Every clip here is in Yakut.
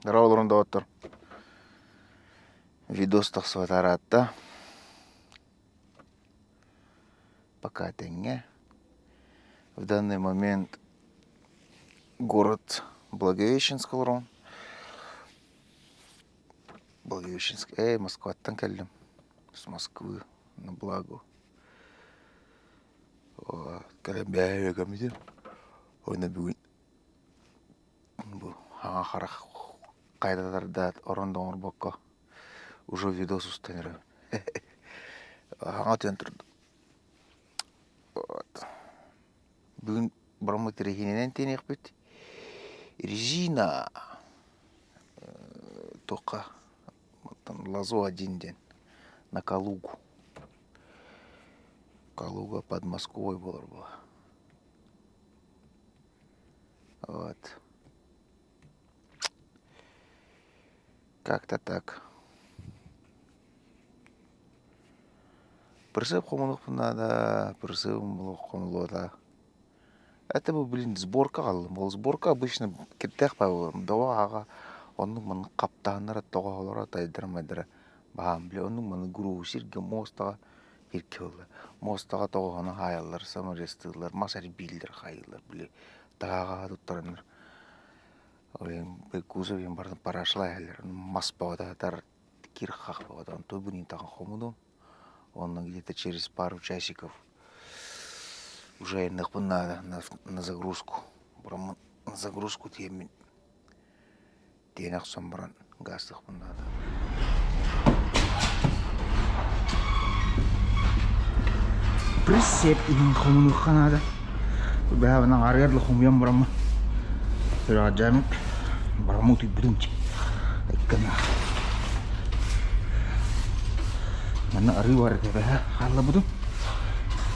Дорооболорун доҕоттор. Видос тахсыбата ыраатта. Пока тэҥҥэ. В данный момент город Благовещенск олорон. Благовещенск. Эй, Москваттан кэллим. С Москвы на Благо. Кэлэн бэйэ көмүтүм. Уонна бүгүн Бу хаҥа харах хайда тардаат орон да оҥорбокко уже видос устан эрэбин хаҥа түһэн турдум вот бүгүн бараммыт эрэһиинэнэн тиэниэхпит резина туохха лазо один диэн на Калугу Калуга под Москвой буолар буолла Вот. Как-то так. Прысып хомунуохпун наада, прысыбым хомулуота. Это бу, блин, сборка хааллым. Ол сборка обычно кирдээх баҕа бөҕө аҕа оннук маннык хаптаһыннара тоҕоһолоро тайдара-майдара баһаам били оннук маннык грубо сиргэ муостаҕа Икки буолла. Муостаҕа тоҕоһону хаайаллар, саморезтыыллар, мас эрбииллэр, хаайыыллар, били таһаҕаһа туттараннар. Ол иһин кузов иһин барытын парашла иһэллэр. Мас бөҕөтө кир-хах бөҕөтө. Онтон бүгүн таҕын хомунуом. Онно где-то через пару часиков уже айанныахпын наада на загрузку. Бараммын на загрузку тиэммин Тиэнэ охсон баран гаастыахпын наада. Присеп иһин хомунуохха наада. Бэһэбинэн арыйар да хомуйан бараммын. Сүрэҕэлдьээммит бараммын утуйбутум дии. Иккэн Манна арыы бар этэ бэһэ хааллабытым.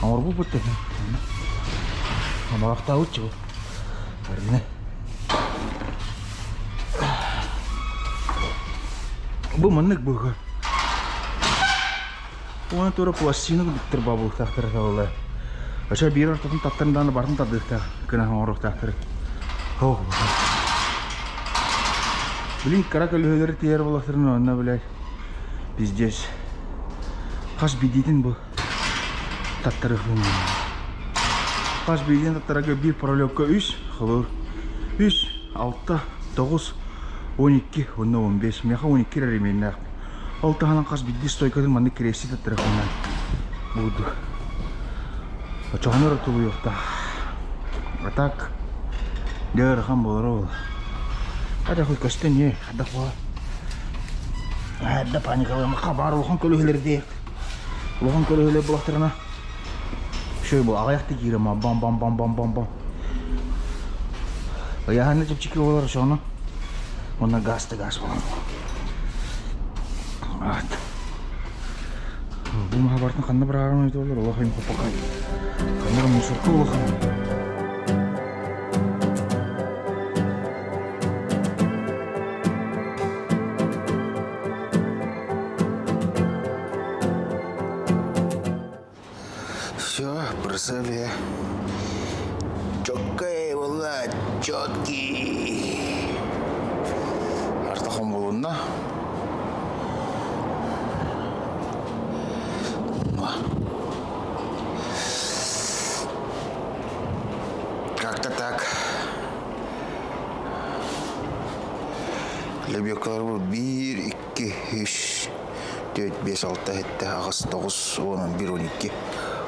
Оҥорбуппут да Амарахтаабыт чего. Арыыны. Бу маннык быһыы. Уонна туора пластина курдуктар баабылыктаахтар этэ Ача биир ортотун таттан даҕаны бартын тардыахтаах гына оҥоруохтаахтар. Ох, Блин, кыра көлөһөлөрү тиийэр буоллахтарына онно, блядь, пиздец. Хас биирдиитин бу таттарыахпын Хас биирдиин таттарарга биир пролетка үс, холобур, үс, алта, тоҕус, 12 уонна 15. Миэхэ 12 эрэ ременнээх. Ол таһынан хас биирдии стойкатын маннык кириэстии таттарыахпын буурдук. Оччоҕуна эрэ тулуйуохтаах. А так, дьэ ыарахан буолара ол. Хата хоть көстөн ээ, хадах буолар. Да паникалыамахха баар улахан көлөһөлөр Улахан көлөһөлөр булахтарына Шөй бу аҕыйахта киирэн бам бам бам бам бам бам Ыйааһына чэпчэки буолар ошону уонна газ да газ буолан Вот. Бу маһа бартын ханна бырааран ойдолор улахан хоппокай. Ханна мусорка улахан. Все, бросали. Четкая была, четкий. Артахон булунна. Как-то так. Лебедкаларбыт биир, икки, үс, түөрт, биэс, алта, сэттэ, аҕыс, тоҕус, уон, он биир, он икки.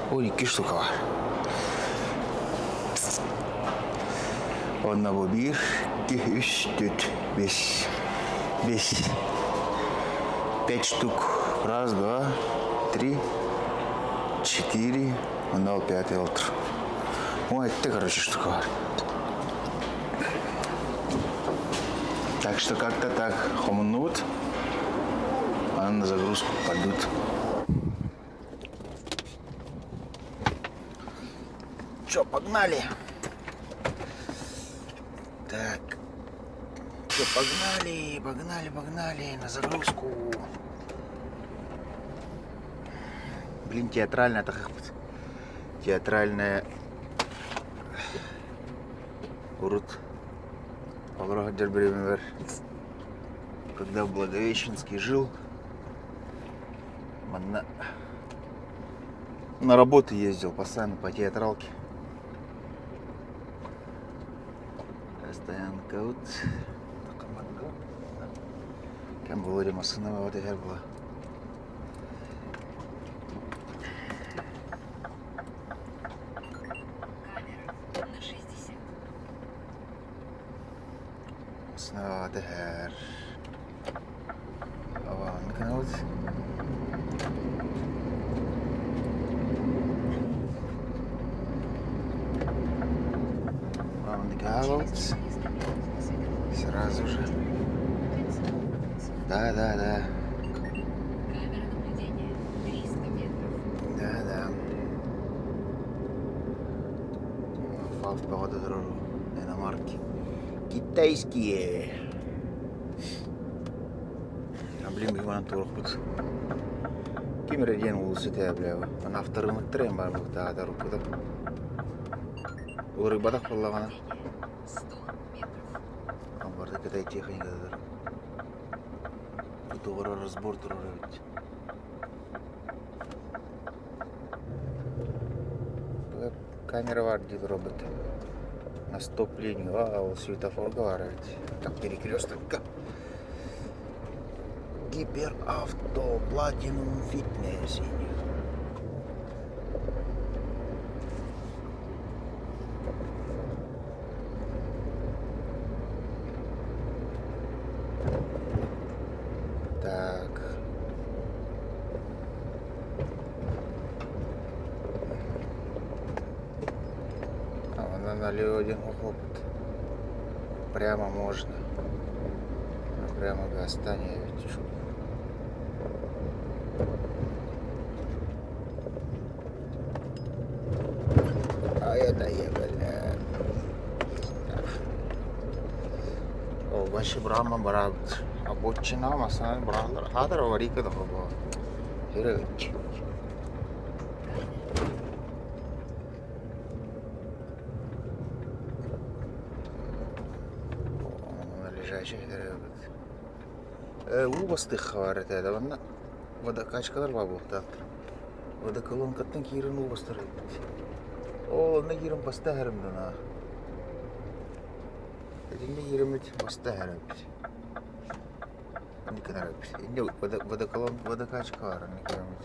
12 штука бар. Онно бу биир, икки, үс, түөрт, биэс, биэс, пять штук. Раз, два, три, четыре, онно ол пятый олтур. Ой, это, короче, штука бар. Так что как-то так хомуннубут. Аны на загрузку пойдут. Че, погнали? Так. Че, погнали, погнали, погнали на загрузку. Блин, театральная так Театральная Урут олоро сылдьар бириэмэбэр. Когда в Благовещенске жил, манна на работу ездил постоянно по театралке. Стоянка вот. Кэм Володя массыына вот эһэр была. Камера на 60. Массыына эһэр. Абаанны гынабыт. Через 300 метров на светофоре Сразу же. Кольцо. Кольцо. Да, да, да. Камера наблюдения 300 метров. Да, да. Фав погода дорогу. Иномарки. Китайские. А блин, Иван турукпут. Ким эрэ диэн уулусса этэ бля. Аны авторыныктар баар буолуохтаах уруккута. Уларыйбатах буоллаҕына. Наблюдение 100 метров. Амбарда Кытай техникатыгар. Бу разбор турар эбит. Камера баар диир робот. На стоп-линию, а ол светофорга баар эбит. Так перекрестокка. Гиперавто Platinum Fitness. Так. А вон налево один хлопот. Прямо можно. А прямо гастание ведь. А это я, бля. О, вообще Брахма брат. Обочина масана брахлар. Хатар аварийка да хоба. Камера Лежачий Уу бастыхха баар этэ да водокачкалар баар буолуохтаахтар. Водоколонкаттан киирэн уу бастар эбит. Ол онно киирэн баста иһэрим да Итиннэ киириммит баста иһэр эбит. Инник гынар эбит. Инньэ водоколон водокачка баар онно киириммит.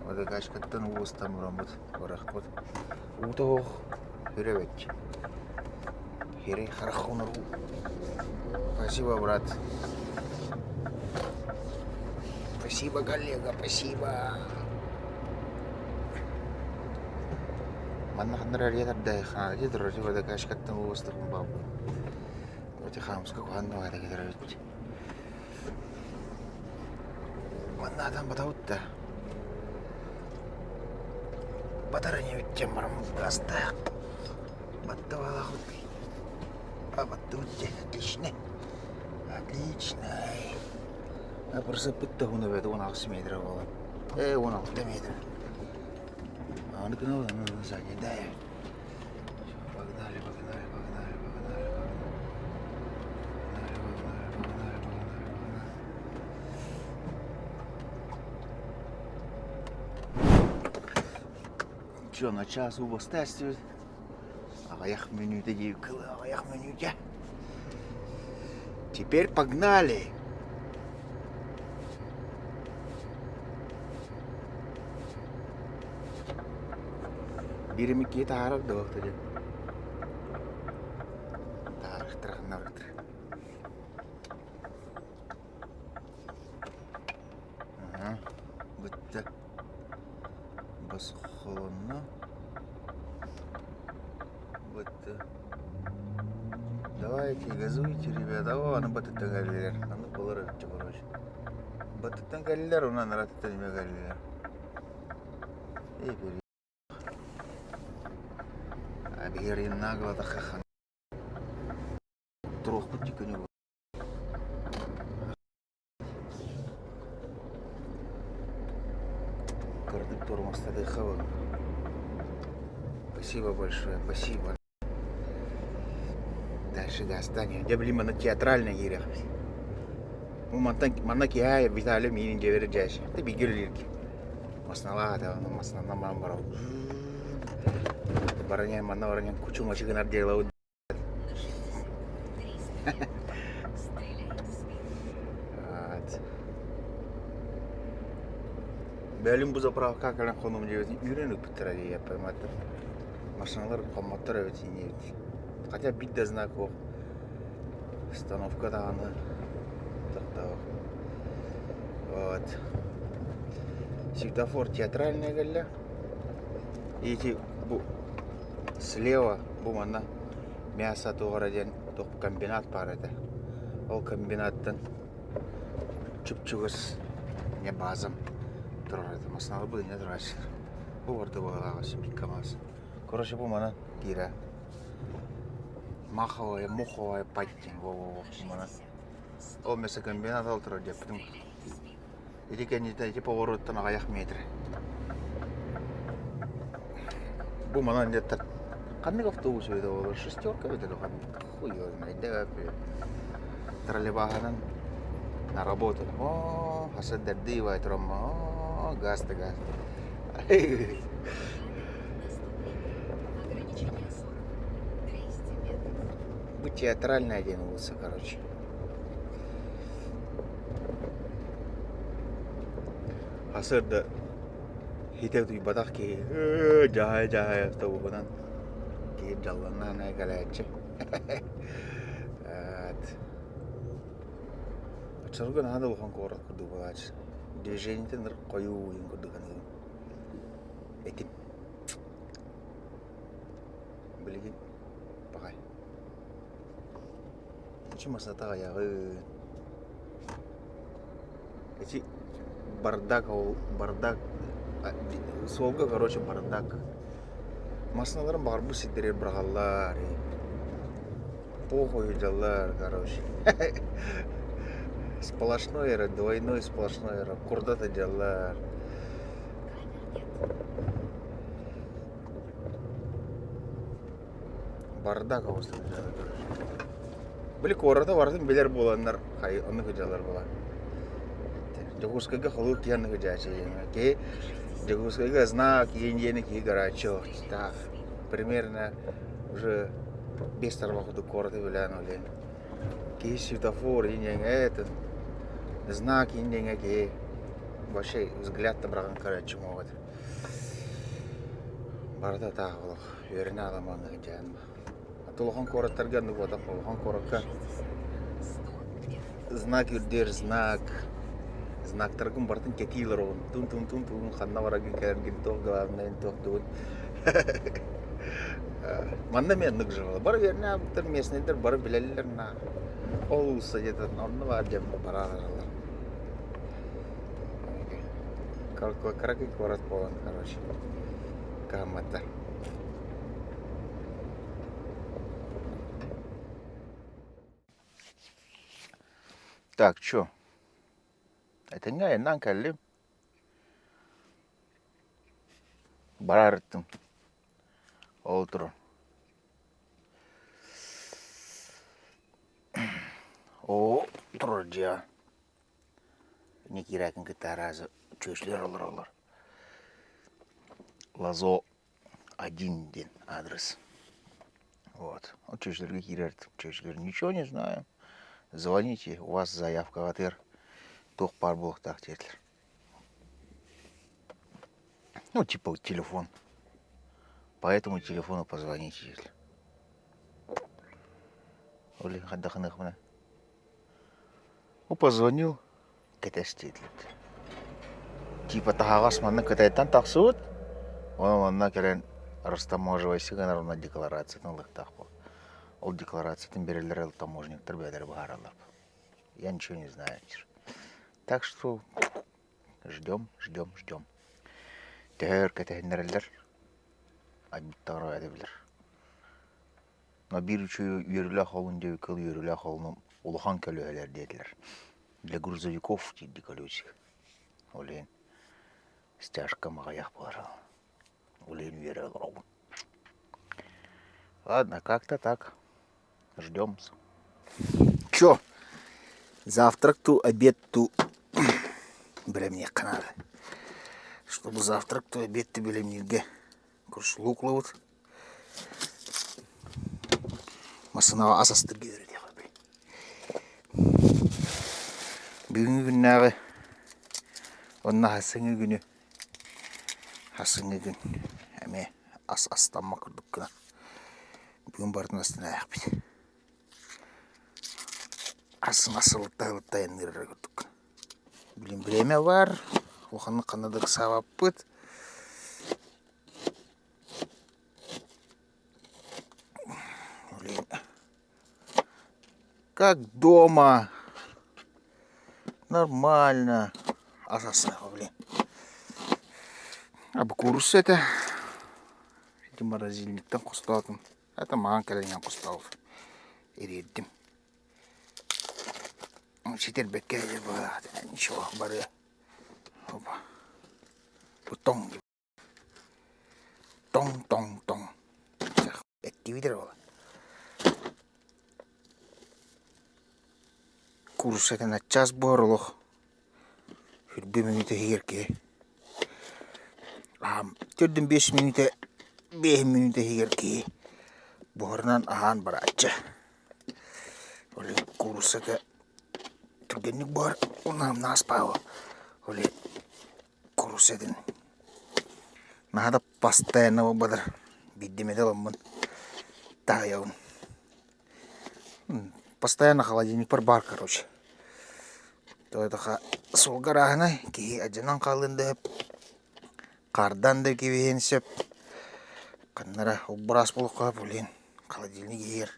Водокачкаттан уу устан бараммыт барахпыт. Уута суох үрэ эбит. Хирей харах хонор уу. Спасибо, брат. Спасибо, коллега, спасибо. Манна ханна эрэ тардаайхаана турар водокачкаттан уу устарбын баҕарбын. Хаамыска куһаҕан баҕайытык кэтэр эбит. Манна атан батабыт да батар инибит диэн баран астаах баттабалаахпыт а баттыбыт дьэ отлично отлично бырсыппыт да уһун эбээт 16 метр буолан ээ 16 метр аны гына сзади да погнали погнали погнали погнали погнали погнали погнали погнали погнали. Че, на час убастастивает? Аҕыйах мүнүүтэ дии аҕыйах мүнүүтэ. Теперь погнали! Биир эмит киһи таһаарар да диэн. Таһаарыахтара ханна барыахтара. Аһа, бүттэ. Босхолонно. Бүттэ. Давайте, газуйте, ребята. О, аны батыттан кэллилэр. Аны болар эбит короче. Батыттан кэллилэр, онон аратыттан эмиэ кэллилэр. Эй, Абиһиэрин нагло тахахан. Туруохпут күнү Кырдык туормастадыхха Спасибо большое, спасибо. Дальше газтание. Дьэ, блин, на театральный киириэхпит. Бу мантан манна киһи Виталий миинин дьиэбэр дьээш. Ты бииргэ үлэлииргэ. Массыыналаах этэ, онон массыынанан баран барабыт. Баран иһэн манна баран иһэн кучу-мачы гынар делабыт. На 60, 300 метров. Стреляйте сверху. Вот. Бэлим бу заправка кэлэн хонум диэбитин үүрэн ыыппыттара дии яппайматтар. Машиналар хоммоттор эбит иниэбит. Хотя биир да знак суох. Остановка даҕаны тохтоох. Вот. Светофор театральная кэллэ. Ити бу слева бу манна мясо туора диэн туох комбинат баар этэ. Ол комбинаттан чуп-чугас не базам турар этэ. Массыыналар бу инньэ турааччылар. Бу барда быһыылаах биир КамАЗ. Короче, бу манан киирэ. Маховая, муховая пать диэн во-во-во манан. Ол мясокомбинат ол турар диэппитим. Ити кэнниттэн ити повороттан аҕыйах метр. Бу манан дьэ ханнык автобус эбитэ буолуо шестерка эбитэ дуо ханнык хуй его знает да троллейбаһынан на работу оо хаса дэрдии турам оо газ да газ На 100 метров. Ограничение 40. 200 метров. Бу театральная диэн улица короче Сарсыарда хитэ утуйбатах киһи «Ээ, дьаһайа-дьаһайа автобуһунан киһи дьалланнаан ээ кэлээччи Эт. Оччолорго наһаа да улахан куорат курдук буолааччы. Движениетин ынырык хойуу уйун курдук саныыбын. Этим. Билигин пахай. Ичи масата аҕыйаҕын. Ити бардак ол бардак суолга короче бардак. Массыыналарын баҕарбыт сирдэригэр быраҕаллар похуй дьаллар короче. Сплошной эрэ двойной сплошной эрэ курдата дьаллар. Камер нет. Бардак оҕус сылдьара Били куораты барытын билэр буоланнар хай оннук дьалар була. Дьокуускайга холуур киһи оннук дьаачы киһи Дьокуускайга знак иин диэни киһи көрөөччү так примерно уже биэс тарбах курдук куораты билээн олен киһи светофор иин диэҥэ этот знак иин диэҥэ киһи вообще взгляд да быраҕан көрөөччү муоҕат Барыта таах олох үөрэнэ аламаҥҥа дьээн. Улахан куораттарга оннук буолбатах улахан куоракка знак үрдүөр знак знактаргын барытын кэтии олороҕун тун тун тун тун ханна бараргын кэлэргин туох главнайын туох тугун манна эмиэ оннук же бары үөрэнэ аабыттар местныйдар бары билэллэр на ол уулусса где-то онно баар дьон барааралар Кыракый куорат буолан, короче, кыһамматтар. Так, чё? Этэҥҥэ айаннаан кэллим. Бараарыттым. Ол туран. Оо, турар дьиэҕэ. Никиракин кытта араазы чүөчүлэр олороллор. Лазо один диэн адрес. Вот. Ол чүөчүлэргэ киирэр чүөчүлэр ничего не знаю. Звоните, у вас заявкаҕытыгар туох баар буолуохтаах диэтилэр. Ну, типа телефон. По этому телефону позвоните диэтилэр. Ол иһин хайдах гыныахпына Ну, позвонил, кэтэс диэтилэр. Типа таһаҕас манна Кытайтан тахсыбыт, онон манна кэлэн растаможивайся гынар уонна декларациятын ылыахтаах буол. Ол декларациятын биэрэллэр таможенниктар бэйэлэрэ быһаараллар. Я ничего не знаю. Так что ждем, ждем, ждем. Төһө өр кэтэһиннэрэллэр, айбыттара этэ билэр. Но биир үчүгэй үөрүүлээх олун диэбиккэ үөрүүлээх олуну улахан көлүөһэлэр диэтилэр. Для грузовиков диирди колесик. Ол иһин стяжка маҕайах буолар. Ол иһин үөрэ олоробун. Ладно, как-то так. Ждем. Чё? Завтрак ту, обед ту бэлэмниэххэ наада. Чтобы завтрак ту, обед ту бэлэмнииргэ курсулуу ылабыт. Массыынаҕа ас астыырга үөрэтиэхпит. Бүгүҥҥү күннээҕи уонна сарсыҥҥы күнү сарсыҥҥы күн эмиэ ас астаммат курдук гынан бүгүн барытын астына ааһыахпыт. Ас ылытта айанныыр эрэ курдук. Блин, время баар, улаханнык ханна да ыксаабаппыт. Блин. Как дома. Нормально. Ас астаах, блин. А бу куурусса этэ. Ити морозильниктан хостоотум. Это маҥан кэлэн иһэн хостообут. Ириэрдим. Ситэрбэккэ быһыылаах ничего барыа. Опа. Бу тоҥ Тоҥ-тоҥ-тоҥ Эттибит эрэ буолан Кууруссатын аччаас буһар олох Үрдү мүнүүтэ иһигэр киһи аһаан төрдүн биэс мүнүүтэ биэһин мүнүүтэ иһигэр киһи буһарынан аһаан барааччы Ол иһин кууруссата түргэнник буһар уонна наспаабы ол иһин куурусса этин наһаа да постоянно буолбатар биирдэ эмэтэ ыламмын таһыйабын постоянно холодильникпар баар короче тоҕо суолга арааһынай киһи алдьанан хаалыан да сөп хаардаан да кэбиһиэн сөп ханна эрэ убураас буолуохха сөп блин холодильник иһигэр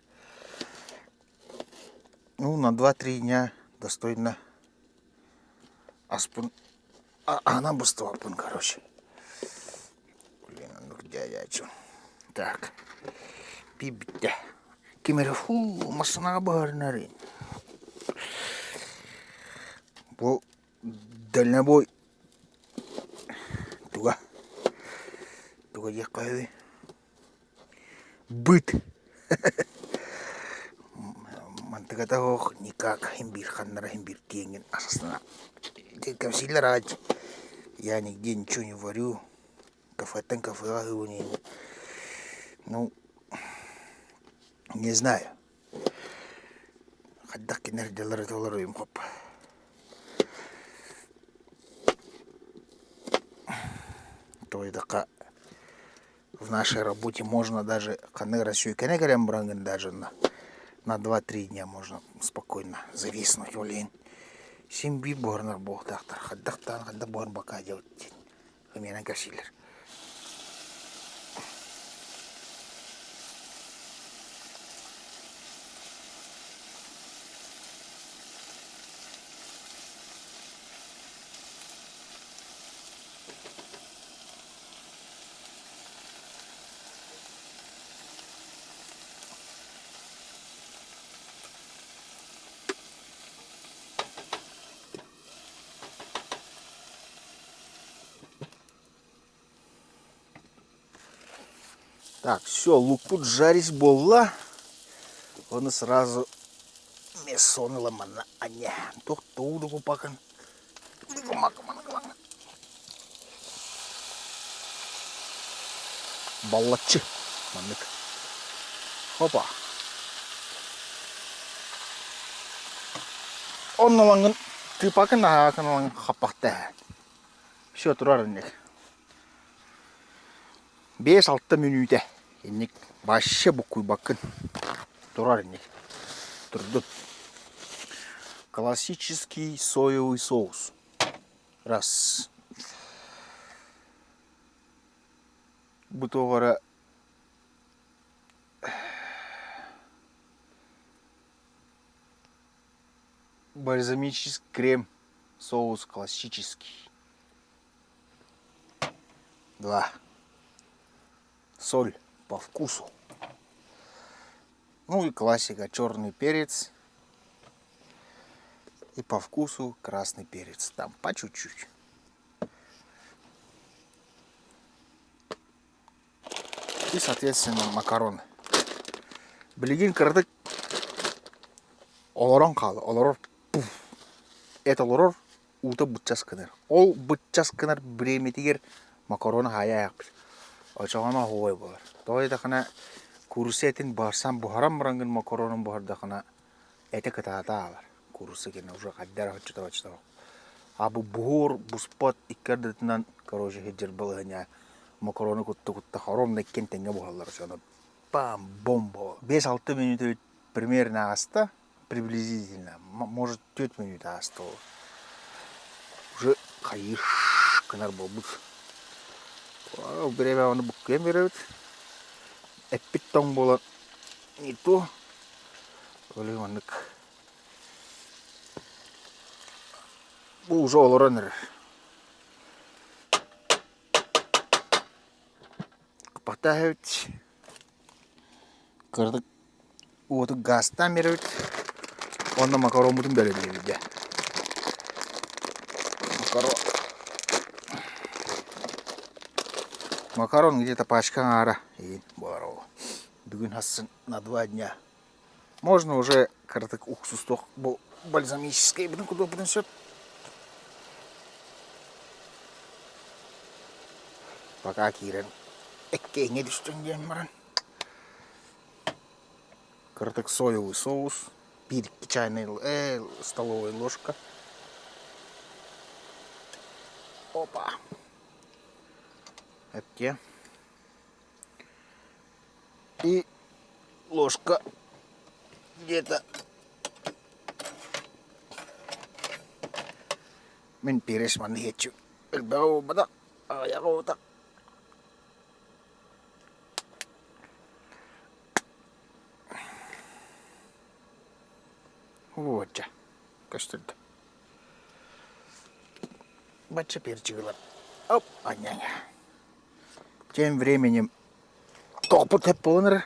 ну на два-три дня достойно аспын аһынан быстыбаппын короче блин оннук дядячу так пиибиттэ ким эрэ фу массыынаҕа быһарынар бу дальнобой туга туга диэххэ үһү Быт Мантыката суох никак иһин биир ханнара иһин биир тиэҥҥин ас-астана кэпсииллэр аҕай я нигде ничего не варю кафеттан кафеҕа аһыыбын иһин ну не знаю хайдах кинилэр дьаллара толору уйум хоп Тоҕо В нашей работе можно даже ханнык эрэ сүөкэнэ кэлэн бараҥҥын даже на два-три дня можно спокойно зависнуть ол иһин син биир буһарынар буолуохтаахтар хайдах хайдах буһар пока делать диэн ымыйанан кэпсииллэр Так, все, лукпут жарить буолла. Ону сразу мясоны ылан анньа туох тууду купакын Баллаччы маннык. Опа. Онно ылаҥҥын тыыпакын аһаакын ылаҥ хаппахта Все турар инник. 5-6 мүнүүтэ инник вообще буккуйбаккын. Турар инник. Турдун. Классический соевый соус. Раз. Бу туох эрэ бальзамический крем соус классический. Два. Соль по вкусу. Ну и классика черный перец. И по вкусу красный перец. Там по чуть-чуть. И, соответственно, макароны. Билигин кыратык олорон хаалла, олорор. Пуф! Эт олорор, уута быччас гынар. Ол быччас гынар бириэмэтигэр макарон аһаайа аһаахпыт. Очоҕоно оһуобай буолар. Тоҕо диэтэххинэ куурусса этин буһарсан буһаран бараҥҥын макаронун буһардаххына этэ кытаата аалар. Куурусса кэннэ уже хайдах эрэ оччото-оччото А бу буһуур, буспат икки ардытынан короче сылдьар балаһыанньа макарону кутта-кутта ровно иккиэн тэҥҥэ буһаллар оччоҕуна бам бомба 5-6 мүнүүтэ примерно ааста приблизительно может 4 мүнүүтэ ааста ол уже хайыыр гынар буолбут бириэмэ ону буккуйан биэрэбит эппит тоҥ буолан не то ол маннык Бу уже олорон эрэр. Кыппахтаах эбит. Кыратык уоту газтаан биэрэбит. Уонна макароммутун бэлэмниибит дьэ. Макарон. Макарон где-то пачка аҥаара иин буолар ол. Бүгүн хассын на два дня. Можно уже кыратык уксустуох бу бальзамическайбытын кудуоппутун сөп. Пока киирэн эккээҥҥэ түстүн диэн баран кыратык соевый соус, биир чайный столовая ложка. Опа. Эпке. И ложка где-то мин перец манна иһиэччи элбэҕи буолбатах аҕыйаҕы буолбатах вот дьэ көстүрдэ бачча перчик ылан оп анньаҥа Тем временем тохпут хэп буолан эрэр.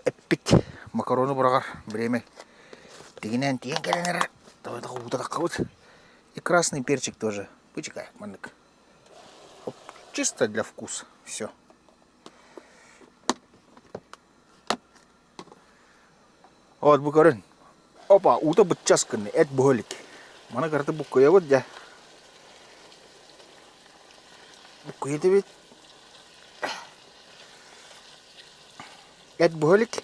Эппит макарону быраҕар время тигинээн тиийэн кэлэн эрэр. Давай уута таххабыт. И красный перчик тоже. Бычыкай маннык. Оп, чисто для вкуса. Все. Вот бу көрүн. Опа, уута быччас гынна, эт буһа илик. Маны кырата буккуйабыт дьэ. Буккуйа Эт буһа илик.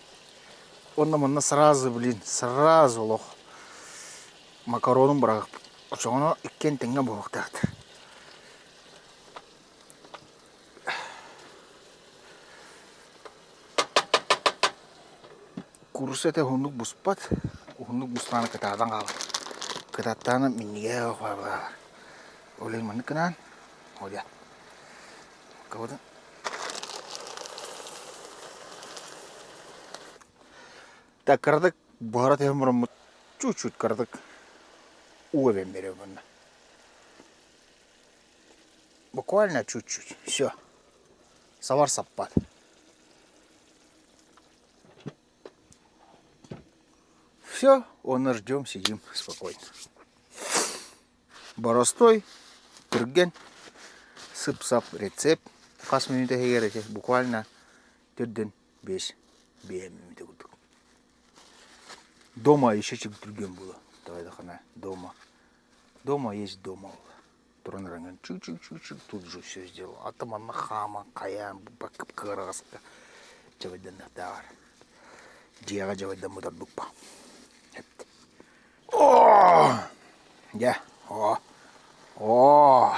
Уонна манна сразу, блин, сразу олох макаронун быраҕыппыт. Очоҕуна иккиэн тэҥҥэ буһуохтаахтар. Куурусса этэ уһуннук буспат, уһуннук бустаҕына кытаатан хаалар. Кытааттаҕына минньигэһэ хаалар. Ол иһин маннык гынаан, Оля, кабытын Так кыратык буһара түһэн бараммыт чуть-чуть кыратык уу эбэн биэрэбин манна. Буквально чуть-чуть. Все. Савар саппат. Все, он ждем, сидим спокойно. Боростой, түргэн, сып-сап рецепт. Хас мүнүүтэ иһигэр ити буквально төрдүн 5 биэ мүнүүтэ курдук. Дома еще чик түргэн буолуо. Давай дахана дома. Дома есть дома ол. Туран ыраҥан чик-чик-чик-чик тут же все сделал. А там манна хааман хайаан баккып кыараҕаска дьабайданыахтааҕар. Дьиэҕэ дьабайдаммыт ордукпа. Эт. О! Дьэ, о! О!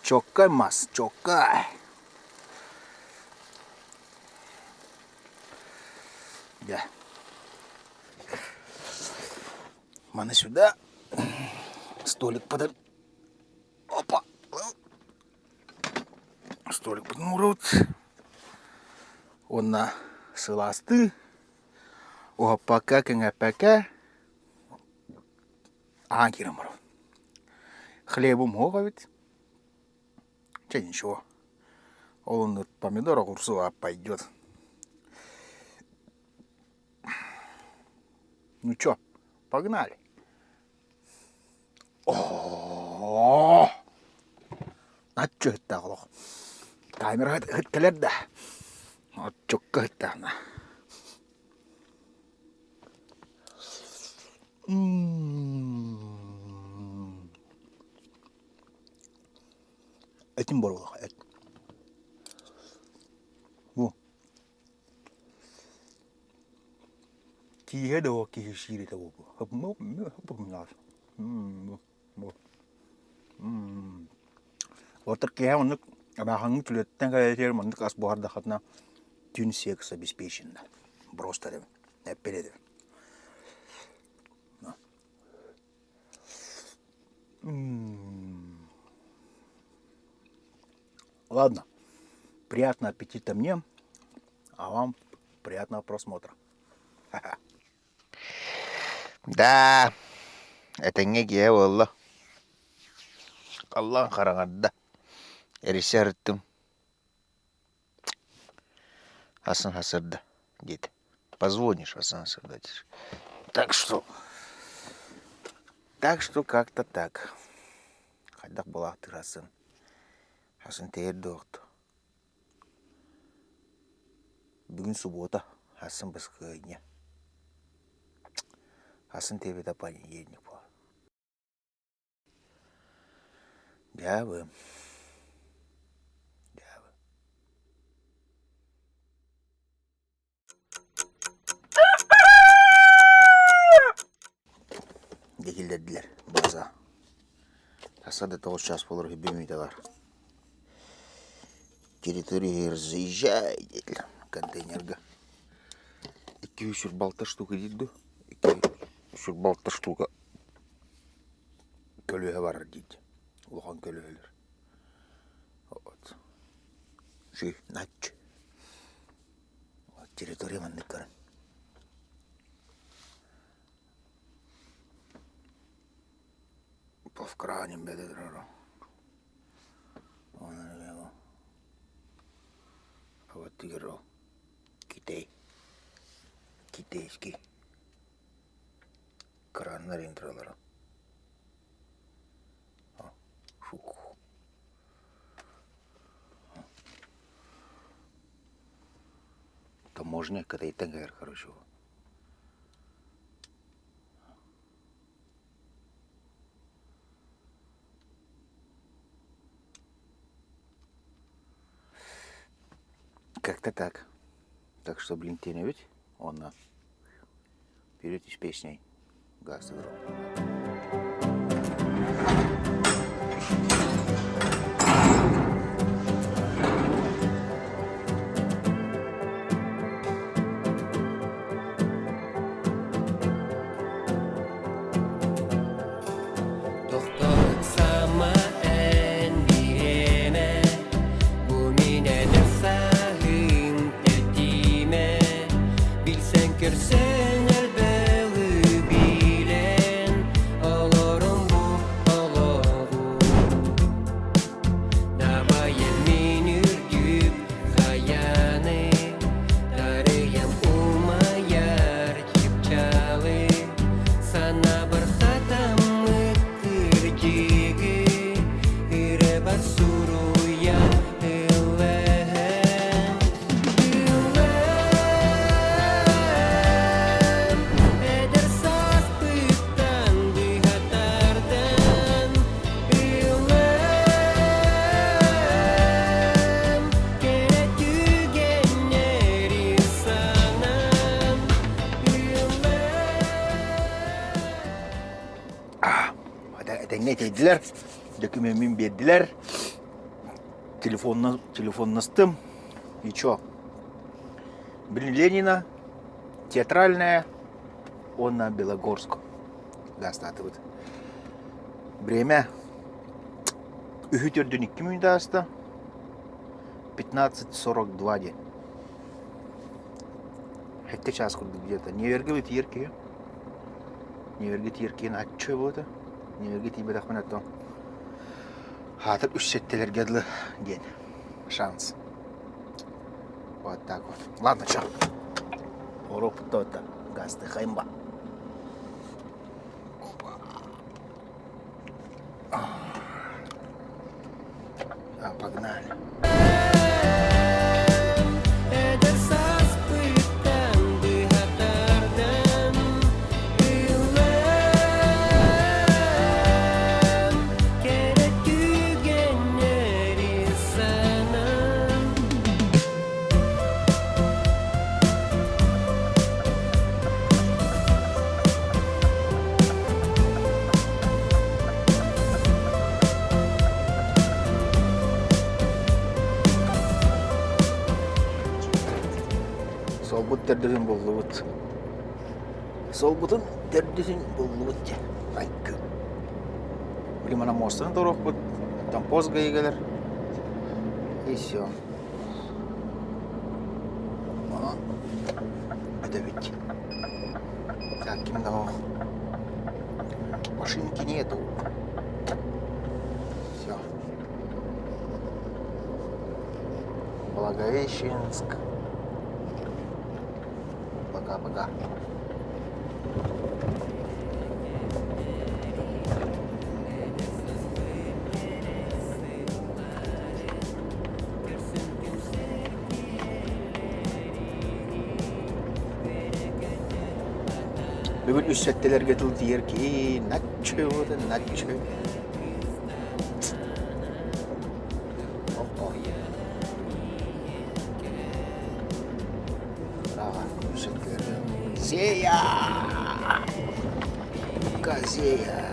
Чоккай мас, чоккай. Дьэ. Маны сюда. Столик подал. Опа. Столик уурабыт. Уонна сылаастыы уһаппакка, кэҥэппэккэ аан киирэн барабын. Хлебум суох эбит. Чэ ничего. Ол оннук помидор, огурцу пойдет. Ну чё, погнали. О, Аччыһыттаах олох. Камера ыт кэлэр да. Отчукка ыттаҕына. Этим боруулах эт. Бу кииһэ да киһи сиир этэ буолбу. Отор киэһэ оннук абааһыҥҥы түлэттэн кэлэтигэр маннык ас буһардаххытына түн секс обеспечено. Просто эрэбин, эппин этэбин. Ладно, приятного аппетита мне, а вам приятного просмотра. Да, этэҥҥэ киһи буолла. Халлаан хараҥарда. Эрийсэ сырыттым. Асан сырда диэтэ. Позвонишь, Асан сырда диир. Так что, так что как-то так. Хайдах буолаахтыыр Асан? Асан тэйэр дуохту. Бүгүн субуота, асан баскыанньа. Асан тэйбэтэ понедельник буолар. Дьаабы. Дьаабы. Дьэ киллэрдилэр база. Тахса да тоҕус чаас буолар үһү мүнүүтэ бар. Территория заезжай диэтилэр контейнерга. Икки үс балта штука диир дуу? Икки үс балта штука көлүөһэ барар диир. Улахан көлүөһэлэр. Вот. Ши, нач. Территория маннык көрөн. Повкраним бедер Вот игру. Китай. Китайский. Краннар интралара. Фух. Таможня Кытайтан кэлэр короче. Как-то так. Так что, блин, теневить он вперед с песней газ Тохтоот сама эн бириэмэ, бу мин эдэр сааһым тэтимэ, билсэн көрсөн элбэҕи билэн, олорон бу олоҕу. Дабайан мин үрдүк хайаны, тарыйам умайар чыпчаалы, санаабар хатаммыт кырдьыгы, ырыабар суруйа ыллаһан. Ыллаан, эдэр сааспыттан быһа тардан, ыллаан, кэрэ түгэннэри санаан, Этэҥҥэ этийдилэр, докумеммин биэрдилэр, телефонна телефоннастым. И чё? Блин, Ленина, Театральная уонна Белогорск гаастаатыбыт. Время үһү төрдүн икки мүнүүтэ ааста. 15.42 диэн. Сэттэ чаас курдук где-то. Невергэ тиийэр киһи. Невергэ тиийэр киһи аччыа буолта. Невергэ тиийбэтэхпинэ то хаатыр үс сэттэлэргэ дылы диэн шанс. Вот так вот. Ладно, чё. Урок то-то. Гасты хаймба. Опа. А, погнали. Суолбут төрдүтүн буллубут. Суолбутун төрдүтүн буллубут дьэ. Айгы. Били мана муостаны туруохпут, оттон пост ГАИ-гэлэр. И все. Онон бүтэбит. Так, ким да ох. Машинки нету. Все. Благовещенск. Пока-пока. Бүгүн үс сэттэлэргэ тыл тиийэр киһи наччы наччы. Зея! Козея!